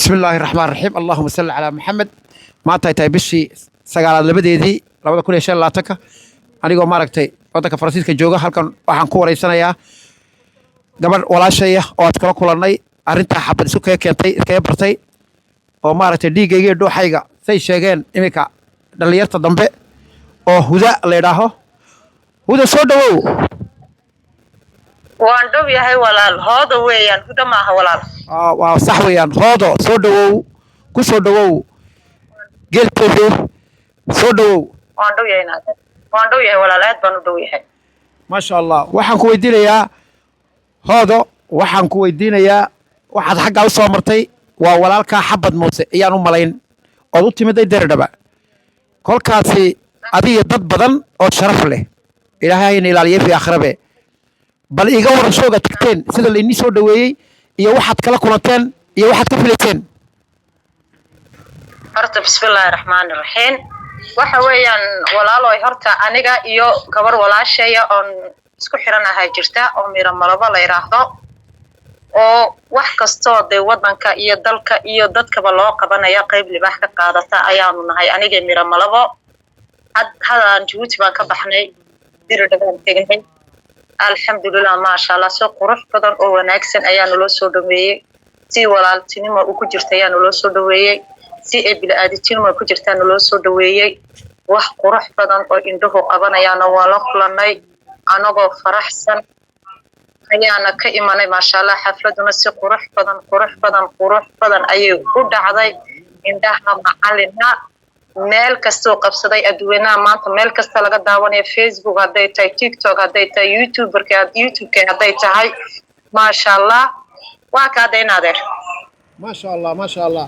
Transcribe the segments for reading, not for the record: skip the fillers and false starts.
Bismi illaahi raxmaan raxiim, allahuma salli calaa Maxamed. Maanta ay tahay bishii 9aad 2deedii 2025-ka, anigoo maaragtay waddanka Faransiiska jooga, halkan waxaan ku wareysanayaa gabadh walaashaya oo aad kula kulannay arrintaa Xabad isu kaga keentay, iskaga bartay, oo maaragtay dhiiggayga iyo dhuuxayga say sheegeen iminka dhallinyarta dambe, oo Huda la idhaaho. Huda, soo dhowow. Waan dhow yahay walaal. Hoodo weeyaan, Huda maaha walaal. Waa sax weeyaan. Hoodo, soo dhowow, ku soo dhowow Geel TV, soo dhowow. Waan dhow yahay naadir, waan dhow yahay walaal, aad baan u dhow yahay. Maasha Allah. Waxaan ku weydiinayaa Hoodo, waxaan ku weydiinayaa, waxaad xaggaa u soo martay waa walaalkaa Xabad Muuse ayaan u malayn, ood u timiday Deredhaba kolkaasi, adiga dad badan oo sharaf leh, Ilaahay hayna ilaaliye fi aakhirabe. Bal iiga waran shooga tagteen, sida laynii soo dhoweeyey iyo waxaad kala kulanteen iyo waxaad ka filayseen. Horta bismillaahi raxmaani raxiim. Waxa weeyaan walaaloy, horta aniga iyo gabar walaashaya oon isku xiranahay jirta oo Miro Malabo la yidhaahdo, oo wax kastoo dee waddanka iyo dalka iyo dadkaba loo qabanaya qayb libaax ka qaadata ayaanu nahay, aniga Miro Malabo. Hadaan Jabuuti baan ka baxnay, Diridhabaan tegnay. Alxamdulilah, maasha Allah, si qurux badan oo wanaagsan ayaa naloo soo dhaweeyey, si walaaltinimo u ku jirta ayaa naloo soo dhaweeyey, si ee bili-aadintinimo ku jirtaa naloo soo dhaweeyey. Wax qurux badan oo indhuhu qabanayaana waa la kulanay. Anagoo faraxsan ayaana ka imanay, maasha Allah. Xafladuna si qurux badan, qurux badan, qurux badan ayay u dhacday. Indhaha macalina meel kastuu qabsaday adduweynaha, maanta meel kasta laga daawanaya, Facebook hadday tahay, TikTok hadday tahay, YouTuberka, YouTube-ka hadday tahay, maasha Allah. Waa kaa dayn adeer. Maasha Allah, maasha Allah.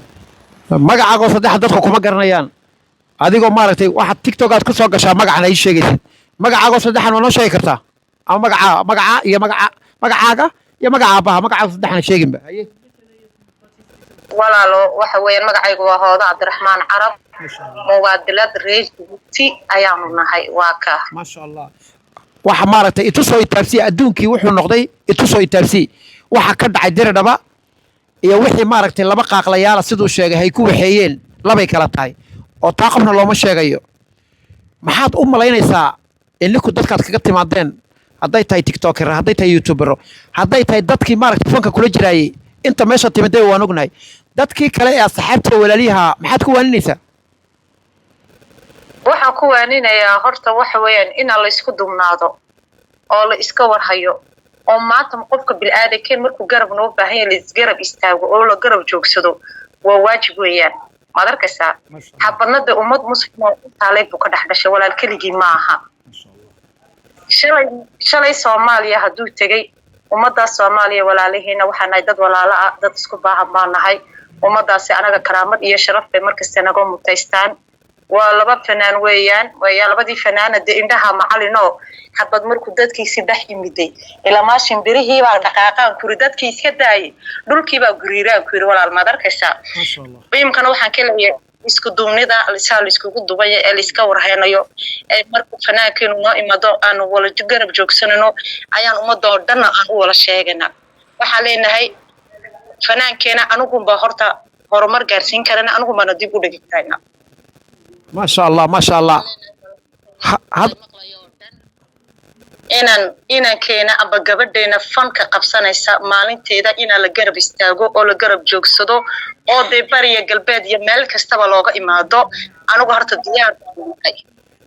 Magacaagoo saddexa dadku kuma garanayaan. Adigoo maaragtay waxaad TikTok aad ku soo gashaa magacan ay sheegaysid, magacaagoo saddexan waa noo sheegi kartaa, ama magaca, magaca iyo magaca, magacaaga iyo magaca aabbaha, magacaaga saddexan sheeginba, haye. Walaalo, waxa weeyaan magacaygu waa Hoodo Cabdiraxmaan Carab, muwaadilad reer Jabuuti ayaanu nahay, waa kaa. Maasha Allah. Waxa maaragtay itusoo itaabsiya adduunkii wuxuu noqday, itusoo itaabsiy waxa ka dhacay Diridhaba iyo wixii maaragtay laba qaaqlayaala siduu sheegay hay ku waxeeyeen, labay kala tahay oo taa qofna looma sheegayo. Maxaad u malaynaysaa ininku dadkaad kaga timaadeen, hadday tahay TikToker, hadday tahay YouTubero, hadday tahay dadkii maaragtay fanka kula jiraayey inta meesha timiday? Waan ognahay dadkii kale ee asxaabta walaaliyaha. Maxaad ku waaninaysaa? Waxaan ku waaninayaa horta waxa weeyaan inaan la isku dumnaado oo la iska warhayo, oo maanta qofka bil'aadankeen markuu garab noo baahan yahay la isgarab istaago oo la garab joogsado, waa waajib weeyaan. Maad arkaysaa, Xabadnada ummad muslima intaalay buu ka dhex dhashay walaal, keligii maaha. Shalay, shalay Soomaaliya hadduu tegey, ummaddaas Soomaaliya walaalihiina waxaa nahay dad walaalo ah, dad isku baahan baan nahay. Ummadaasi anaga karaamad iyo sharaf bay markasta naga mutaystaan. Waa laba fanaan weeyaan, wayaa labadii fanaana dee indhaha macalinoo. Xabad markuu dadkiisi dhex yimiday, ilamaa shimbirihiibaa dhaqaaqaan kuri, dadkii iska daayay, dhulkiibaa guriiraan ku yiri walaal. Maad arkaysaa, imkana waxaan ka leeyahay isku duubnida saa laiskugu dubaya ee laiska warhaynayo, ee markuu fanaankeenu noo imado aanu wala garab joogsanano, ayaan ummadda oo dhanna aan u wala sheegana. Waxaan leenahay fanaankeena anigunba horta horumar gaarsiin karana, anigunbaana dib u dhigi karayna. Maasha Allah, maasha Allah. Inaan inankeena amba gabadheena fanka qabsanaysa maalinteeda inaan la garab istaago oo la garab joogsado, oo dee bariya, galbeed iyo meel kastaba looga imaado. Anigu horta diyaar baan nahay,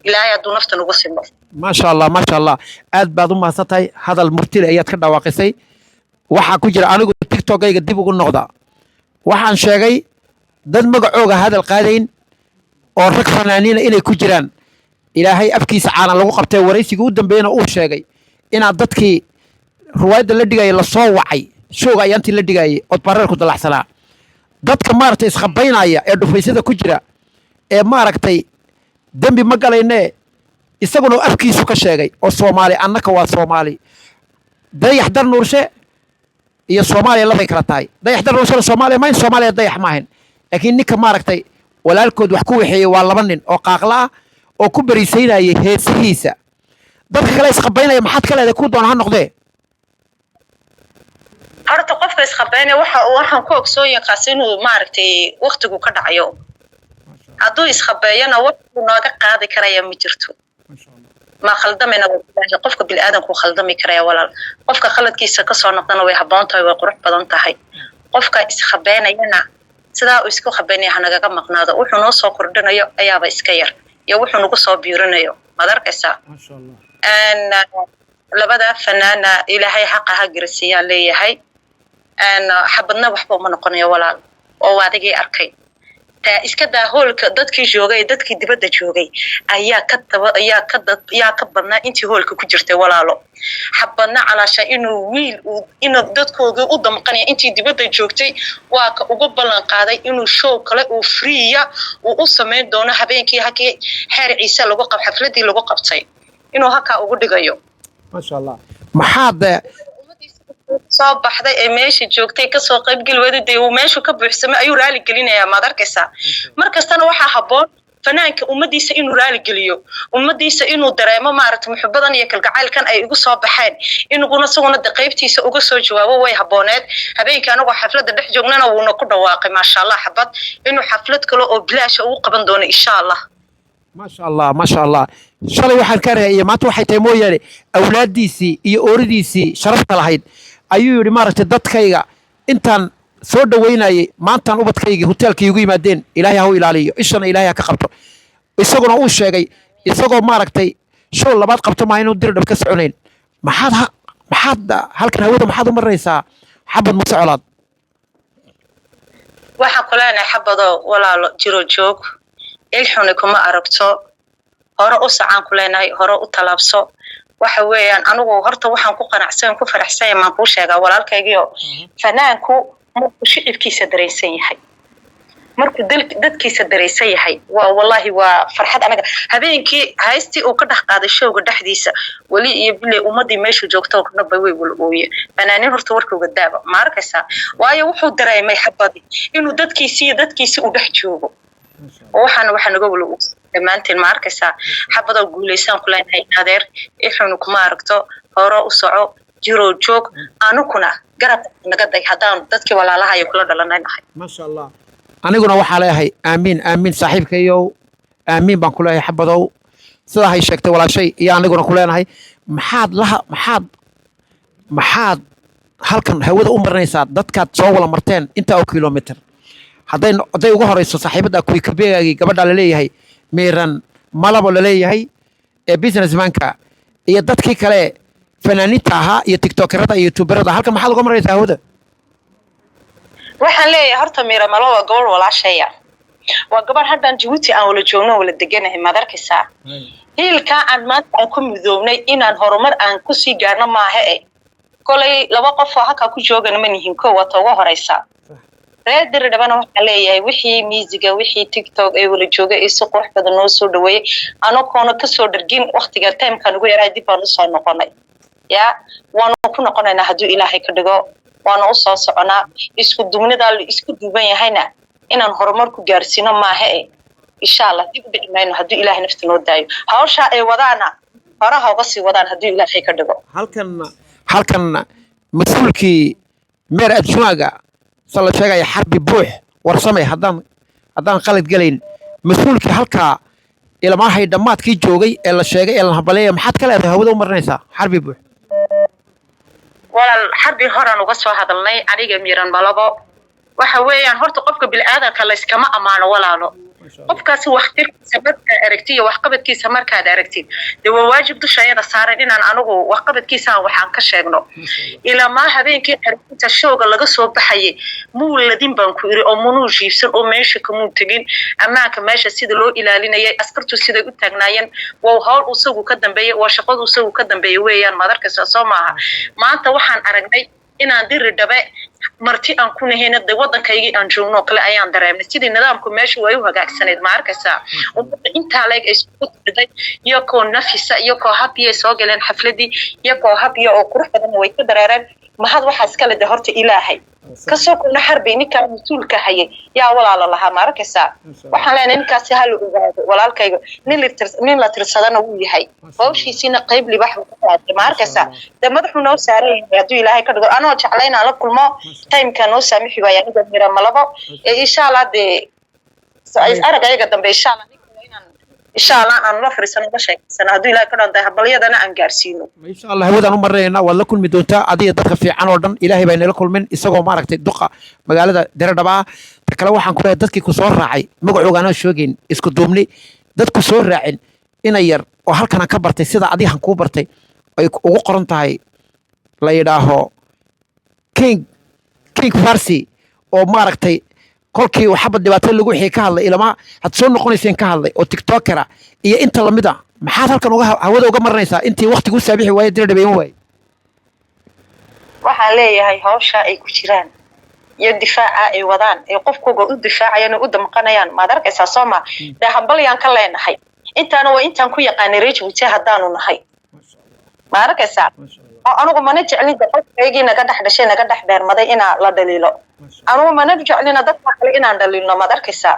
Ilaahay hadduu nafta nagu simo. Maasha Allah, maasha Allah, aad baad u mahadsan tahay. Hadal murtile ayaad ka dhawaaqisay. Waxaa ku jira anigu TikTokayga dib ugu noqda, waxaan sheegay dad magacooga hadal qaadayn oo rag fanaaniina inay ku jiraan. Ilaahay afkiisa caanan lagu qabtay. Waraysigii u dambeeyena uu sheegay inaad dadkii ruwaayadda la dhigayay lasoo wacay, showga ayaantii la dhigayay ood bareerku dalacsanaa, dadka maaragtay isqabaynaya ee dhufaysyada ku jira ee maaragtay dembi ma galaynee, isaguna afkiisu ka sheegay oo Soomaali, annaka waa Soomaali. Dayax Dar Nuurshe iyo Soomaaliya labay kala tahay. Dayax Dar Nuurshena Soomaaliya mahayn, Soomaaliya dayax maahayn, laakiin ninka maaragtay walaalkood wax ku waxeeyey waa laba nin oo qaaqla ah oo ku beriisaynayay heesihiisa. Dadka kale isqabaynaya maxaad ka leedahay, kuu doona ha noqdee? Horta qofka iskhabeynaya waxa waxaan ku ogsoon yahay inuu maaragtay waqtigu ka dhacayo. Hadduu iskhabeeyana wuxuu nooga qaadi karaya ma jirto. Ma khaldamayna, qofka bini'aadanku khaldami karaya walaal. Qofka khaladkiisa kasoo noqdana way habboon tahay, way qurux badan tahay. Qofka iskhabeynayana sidaa uu isku khabeynaya hanagaga maqnaado. Wuxuu noo soo kordhinayo ayaaba iska yar iyo wuxuu nagu soo biirinayo, maad arkaysaa? Labada fanaana Ilaahay xaqa ha garasiiyaan leeyahay. Xabadna waxba uma noqonayo walaal, oo adigii arkay taa iska daa. Hoolka dadkii joogay, dadkii dibadda joogay ayaa ka daba ayaa ka dad ayaa ka badnaa intii hoolka ku jirtay walaalo. Xabadna calaasha inuu wiil inuu dadkoodii u damqanaya intii dibadda joogtay waa ka uga ballan qaaday inuu show kale uu freeya uu u samayn doono habeenkii hakii Xeer Ciise lagu qab xafladii lagu qabtay inuu halkaa ugu dhigayo. Maasha Allah. Maxaad Soo baxday ee meesha joogtay kasoo qaybgeli weyday, dee uu meeshu ka buuxsamay ayuu raali gelinayaa, maad arkaysaa? Mar kastana waxaa habboon fanaanka ummadiisa inuu raali geliyo, ummadiisa inuu dareemo maaragtay muxubadan iyo kalgacaylkan ay igu soo baxeen, inuguna isaguna de qaybtiisa uga soo jawaabo way habbooneed. Habeenkii anagoo xafladda dhex joognana wuuna ku dhawaaqay, maasha Allah, xabad inuu xaflad kale oo bilaasha ugu qaban doono, insha Allah. Maasha Allah, maasha Allah. Shalay waxaan ka argay iyo maanta waxay tahay mooyaane, awlaaddiisii iyo ooridiisii sharafta lahayd ayuu yidhi, maaragtay, dadkayga intaan soo dhoweynayay maantaan ubadkaygii hoteelka iigu yimaadeen, Ilaahay ha u ilaaliyo, ishana Ilaahay ha ka qabto. Isaguna uu sheegay isagoo maaragtay show labaad qabto maa inuu Diridhab ka soconayn. Maxaad halkan hawada maxaad u marinaysaa Xabad Muse Colaad? Waxaan ku leenahay, Xabado walaalo, jiro joog, ilxuni kuma aragto, hore u sacaan ku leenahay, hore u tallaabso. Waxa weeyaan anigu horta waxaan ku qanacsan, ku faraxsanya maan kuu sheegaa walaalkaygiio, fanaanku markuu shicibkiisa dareensan yahay, markuu dadkiisa dareensan yahay, waa wallahi waa farxad. Anaga habeenkii haystii uu ka dhex qaaday showga dhexdiisa, weli iyo bile ummadii meeshu joogto oo dhan bay way wala ooye. Fanaaniin horta warkooga daaba, ma arkaysaa? Waayo wuxuu dareemay Xabadi inuu dadkiisi iyo dadkiisi uu dhex joogo, oo waxaana waxa naga wala dhammaanteen, ma arkaysaa? Xabadoo guulaysaan ku leenahay adeer, ixunu kuma aragto, hore u soco, jiroo joog, anukuna garab naga day haddaan dadkii walaalahayo kula dhalanaynahay. Maasha Allah. Aniguna waxaa leeyahay aamiin, aamiin saaxiibkayow, aamiin baan ku leeyahay. Xabadow, sidaa hay sheegtay walaashay iyo aniguna ku leenahay. Maxaad laha maxaad halkan hawada u marinaysaa dadkaad soo wala marteen intaa oo kilomitr, hadday ugu horeyso saaxiibadda kuwikabegaagii gabadha laleeyahay Miiran Malabo laleeyahay ee businessmanka iyo dadkii kale fanaaniinta ahaa iyo tiktokerada iyo youtuberada, halkan maxaad uga maraysaa hawada? Waxaan leeyahay horta Miira Malo waa gobol walaashaya, waa gabadh haddaan Jabuuti aan wala joogno, wala deganahay, maad arkaysaa? Hiilkaa aan maanta aan ku midoobnay inaan horumar aan kusii gaarno maaha e kolay laba qof oo halkaa ku joogana ma nihin. Ko waata uga horeysa reer Diridhabana waxaan leeyahay wixii miisiga, wixii TikTok ee wala joogay ee si qurux badan noo soo dhaweeyey, anagoona kasoo dhargin waktiga timekan ugu yaraa dib baan usoo noqonay, ya waanu ku noqonaynaa hadduu Ilaahay ka dhigo, waana usoo soconaa. Isku duubnidaa la isku duuban yahayna inaan horumar ku gaarsiino maaha e insha Allah dib u dhici mayno hadduu Ilaahay nafta noo daayo. Hawshaa ay wadaana horaha uga sii wadaan hadduu Ilaahay ka dhigo. Halkan mas-uulkii meer adjunaaga sa la sheegaya, Xarbi Buux Warsame, haddaan qalad gelayn, mas-uulkii halkaa ilmaahay dhammaadkii joogay ee la sheegay ee la hambaleeya, maxaad ka leedahay, hawada u marinaysaa Xarbi Buux? Walaal, Xarbi horaan uga soo hadalnay aniga Miiran Malabo. Waxa weeyaan horta qofka bilaadanka layskama ammaano walaalo. Qofkaasi waxtirkiisa markaad aragtid iyo waxqabadkiisa markaad aragtid, dee waa waajib dushayada saaran inaan anigu waxqabadkiisa waxaan ka sheegno. Ilamaa habeenkii xerkinta showga laga soo baxayay muu ladin baan ku iri oo munuu jiibsan oo meesha kamuu tegin. Ammaanka meesha sida loo ilaalinayay, askartu siday u taagnaayeen, waa hawl isagu ka dambeeyay, waa shaqadu isagu ka dambeeyay weeyaan, maad arkaysaa? Soo maaha? Maanta waxaan aragnay inaan Diri Dhabe marti aan ku nahayna, de waddankaygii aan joogno oo kale ayaan dareemnay sidii nidaamku meesha way u hagaagsanayd, ma arkaysaa? Ummadda intaa leeg ay isugu tiriday iyakoo nafisa, iyakoo happy ay soo galeen xafladii, iyakoo happy oo qurux badan way ka dareereen. Mahad waxaa iskale de horta Ilaahay kasoo kulna xarbay ninkaa mas-uulka hayay yaa walaala lahaa, ma arkaysaa? Waxaan leenahay ninkaasi ha la ogaado, walaalkayga nin la tirsadana wuu yahay, hawshiisiina qayb libax buu ka qaatay, ma arkaysaa? Dee madaxuu noo saaran yahay hadduu Ilaahay ka dhigo. Anoo jeclayn aan la kulmo, timeka noo saamixi waaya aniga mira malabo ee insha Allah dee arag ayaga dambe insha Allah ninka waa inaan insha Allah aan la fariisano, la sheekeysano hadduu Ilaahay ka dhigo, habalyadana aan gaarsiino. Insha Allah hawadaan u marinaynaa, waad la kulmi doontaa adiga dadka fiican oo dhan. Ilaahay baa inala kulmin isagoo maaragtay duqa magaalada Diridhaba ah. Ta kale waxaan ku leeyahay dadkii ku soo raacay magacooga anaa sheegayn, isku duubni dad ku soo raacin ina yar oo halkan aan ka bartay sida adigan kuu bartay ay ugu qoran tahay la yidhaaho King Farsi oo maaragtay kolkii uu xabad dhibaato lagu wixii ka hadlay ilama had soo noqonayseen ka hadlay oo TikTokera iyo inta lamid a. Maxaad halkan uga hawada uga marinaysaa intii waqtigu saabixi waaye Diridhaba iman waaye? Waxaan leeyahay hawsha ay ku jiraan iyo difaaca ay wadaan ee qofkuga u difaacayaan oo u damqanayaan, maad arkaysaa sooma? Dee hambalyaan ka leenahay. Intaana waa intaan ku yaqaanay reer Jabuuti haddaanu nahay, ma arkaysaa? Oo anugu mana jeclin de qofkaygii naga dhex dhashay, naga dhex beermaday inaa la dhaliilo. Anugu mana jeclina dadka kale inaan dhaliilno, maad arkaysaa?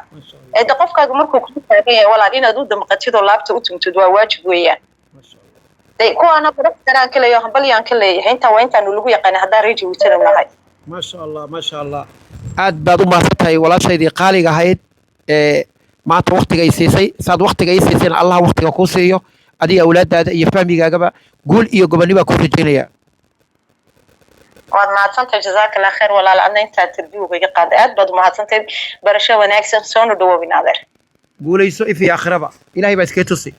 Ee de qofkaaga markuu kugu taagan yahay, walaal, inaad u damqatid oo laabta u tumtid waa waajib weeyaan. De kuwaana baraftaraan ka leeyahay, hambalyaan ka leeyahay. Intaa waa intaanu lagu yaqaanay haddaan reer Jabuutina nahay. Maasha Allah, maasha Allah, aad baad u mahadsan tahay walaashaydii qaaliga ahayd ee maanta waqtiga ay siisay. Saad waqtiga ii siisayna Allah waqtiga kuu siiyo adiga, awlaadaada iyo fahmigaagaba. Guul iyo gobonni baa kuu rajaynaya. Waad mahadsantahay, jazaaka Allah khayr walaal. Adna intaad tarbiuga iga qaaday aad baad umahadsantahay. Barasho wanaagsan, soona dhawoobin adeer. Guulayso if iyo aakhiraba, Ilahay baa iskaga tusi.